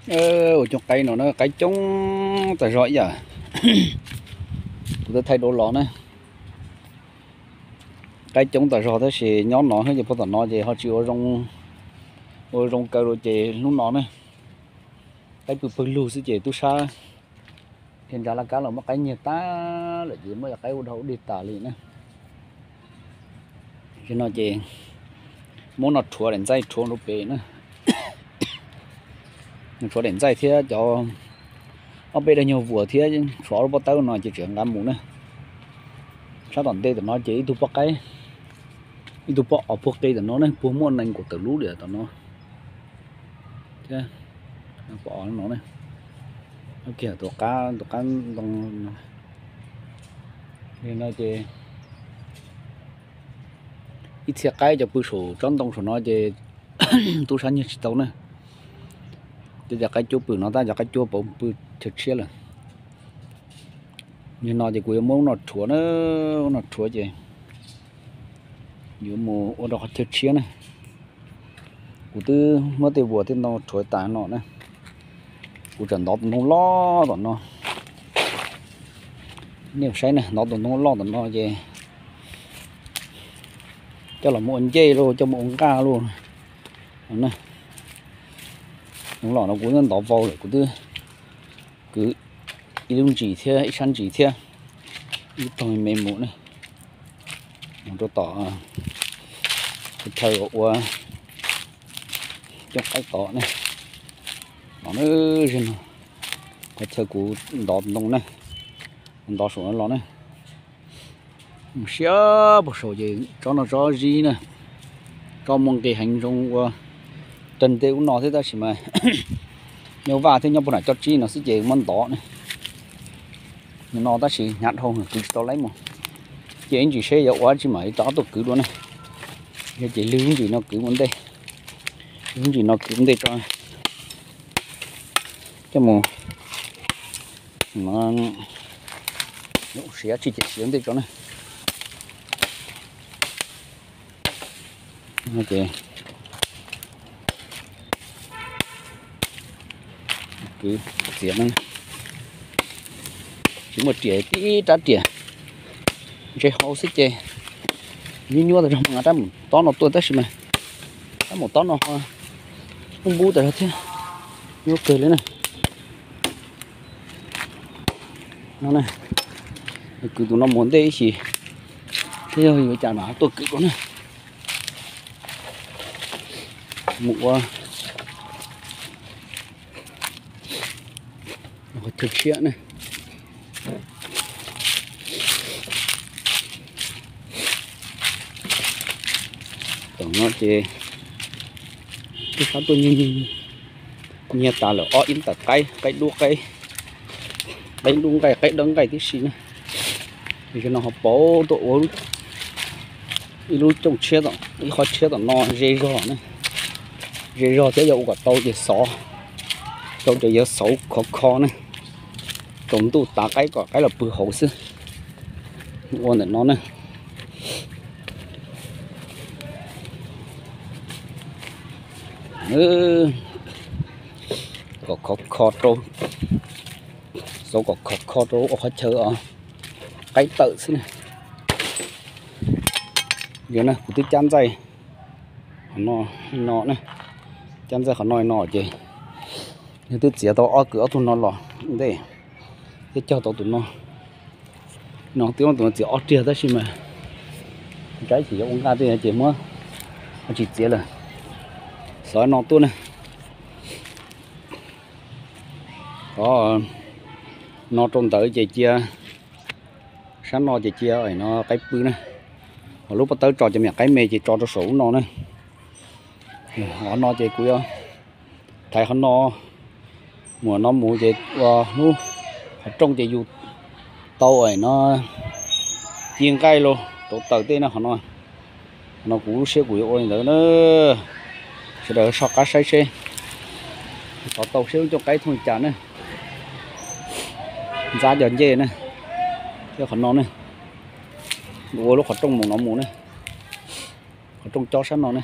Ua cooj qaib no na, qaib coob tas zog ib yam. Kuv twb thaij duab los na. Qaib coob tas zog tab sis nyob no ces puag tom no ces ho tsis ua zoo kaw rau ces hnub no na, qaib pw pawg lug xwb ces tub sab dhia ntsa laj kab los muab qaib nyiag tag lawm ces muab cov qaib ua dog ua dig tas li na. Ces no ces muab no rhuav daim ntxaij rhuav rau pem na. Rhuav daim ntxaij thiab cov ob peb daim nyuag vuas thiab tshuav ob lub pob tawb no ces tseem nqa mus na. Sab tom ntej tom no ces ib tug poj qaib, ib tug poj os puag qe tom no ne, puag muaj nees nkaum tawm lub diam tom no. Poj os no, tus qab, tus qab ntoo no. Li no ces ib txhia qaib cov pw saum tsob ntoo saum no ces tub sab nyiag tsis tau na. Cov, cov qaib cuab pw no tab cov qaib cuab pauv pw chaw tshiab lawm. Li no ces kuv yuav muab lub no rhuav na, lub no rhuav ces yuav mus ua rau qhov chaw tshiab na. Kuv twb muab tej vuas tej ntoo rhuav tas no na. Kuv tseem ntov tus ntoo loj tom no. Nej saib na, ntov tus ntoo loj tom no ces coj los mus ua ncej lauj, coj mus ua nqaj lauj. Ntoo loj no kuv twb ntov vau lawm, kuv twb kwv ib lub ntsis thiab ib sab ntsis thiab ib lub toog me mus na, mus rau tom qhov chaw uas ua cooj qaib tod na. Los na, qhov chaw kuv ntov ntoo na, ntov saum no los na. Siab puag saum ces tsob no tsob zib na, tsob muaj nqis heev zoo ua rag ntej ub no thiab tab sis mas nyob vaj thiab nyob puag nram cov tsib no xwb ces muab ntov na. No tab sis hnyav dhau kwv tsis tau laib mus. Ces ib ntsis seb yuav ua tsi mam li rov qab tuaj kwv dua na. Yog ces lwg ntsis no kwv ua ntej, lwg ntsis no kwv ua ntej tso, coj mus siav tsis ces siav ua ntej tso na. Ces kwv txiav no, tsis muaj riam, tib rab riam ntse hau xwb ces nyuaj nyuaj tas zog. Rab mus tob no tuaj tab sis mas rab mus tob no ho ub npub tas zog thiab, nyuaj kawg li na. No, kwv tus no mus ntej ib chim, seb yog yuav cas mam tuaj kwv dua na. Mus ua qhov chaw tshiab na. Tom no ces tub sab tuaj nyiag, nyiag tas lawm ob ib tawm qaib, qaib dub, qaib dub nqaij, qaib dawb nqaij tib si na. Ces no ho pauv tuaj ua ib lub cooj tshiab, ib qhov tshiab tom no ze zog na, ze zog thiab yog ua kom tau ces xov, tau ces yuav xauv khov kho na, tsaus ntuj tav qaib kom qaib los pw hauv xwb. Ua ntawm no na. Kom khov kho rau, xauv kom khov kho rau ua qhov chaw os, qaib tawm xwb na. Yog na kuv twb cab ntxaij qhov no no, cab ntxaij qhov no no ces yog twb txiav tau ob kwv ob tug no los ntej thiab cog tau tus no. No twb muab tus no txiav ob riag tab sis mas ntsib ces yuav ua nqaj tej ces muab ho tsis txiav lawm. Xov no tuaj na. Qhov no rau ntawd ces cia sab no ces cia no qaib pw na. Ho lub pob tawb tso ces me nyuam qaib me ces tso rau saum lub no na. Qhov no ces kuv yuav thaiv qhov no mus no mus ces ua hnub qhov rooj ces yus tau no ci nqaij los rau taws tej na qhov no. Qhov no kuv lub siab kuv yuav ua li ntawd na. Sawv daws soj qab saib seb xov tau seb lub cooj qaib thooj li cas na. Ntxab cov ncej na, thiab qhov no na, ua lub qhov rooj mus no mus na, qhov rooj cob sab no na,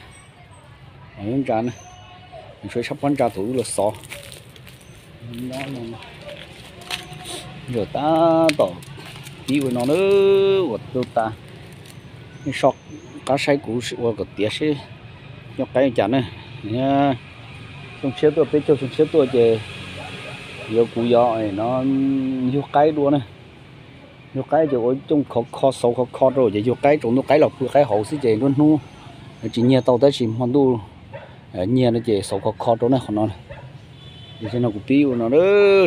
lub ntsa na, suav sab pob ntsa thaum wb los xov. Yog tab tom pib ua no na, ua tu tas. Nej soj qab saib kuv ua kom tiav seb nyuj qaib cas na. Xyoo tshiab tuaj, peb caug xyoo tshiab tuaj ces yuav kuv yog no yug qaib dua na. Yug qaib ces ua cooj khov kho, xauv khov kho rau ces yug qaib tsaus ntuj qaib los pw qaib hauv xwb ces nruab hnub tsis nyiag tau tab sis hmo ntuj nyiag no ces xauv khov kho rau na qhov no. Ces no kuv pib ua no,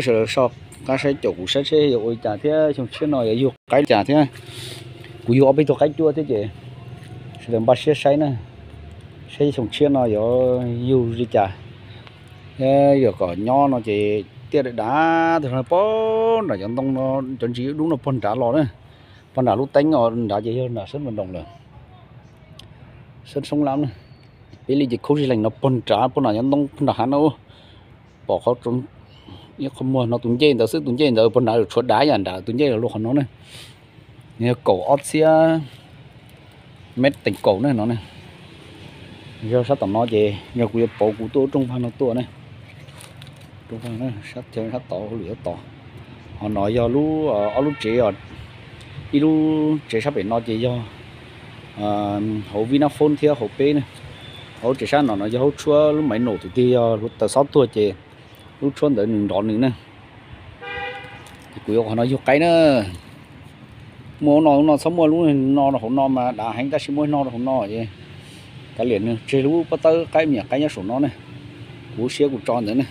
sawv daws soj qab saib caum kuv saib seb yuav ua li cas thiab xyoo tshiab no yuav yug qaib li cas thiab. Kuv yug ob peb tug qaib cuab thiab ces sawv daws npaj siab saib na, saib xyoo tshiab no yuav yug li cas. Thiab yuav kom nyob no ces tiaj dav dav, pog nram cov ntoo no, cov ntsis dub no pog nrad los na, pog nram lub teeb os, nrad ces yog nram sab npoo doos lawm. Sab soob lab na, peb li ces khaub zig lees no pog nrad, pog nram cov ntoo pog nram hav no. Pom qhov ib qho muag no tus ncej ntawd xwb, tus ncej ntawd pog nrad tshuav dav yam nram tus ncej los luag qhov no na. Nws yog kaum ob txhiab mev teem kaum na no na. Yog sab tom no ces yog kuv yuav pauv kuv tuaj rooj vag no tuaj na. Rooj vag sab tod, hauj lwm yuav tod. Ho no yog lub, ob lub tsev, ib lub tsev sab pem no ces yog hauv Vinaphone thiab hauv peb na. Hauv tsev sab no no yog hauv tshuab lub maiv naum, tus twg yog hluav taws xob tuag ces lub tshuab ntawd nws nrov nws na. Kuv yuav qhov no yug qaib na. Muaj no, no txhob muaj lub no rau hauv no mas dav heev, tab sis muaj no rau hauv no es kav liam nws tseg lub pob tawb qaib, me nyuam qaib nyob saum no ne. Kuv siab kuv tso ntawd ne.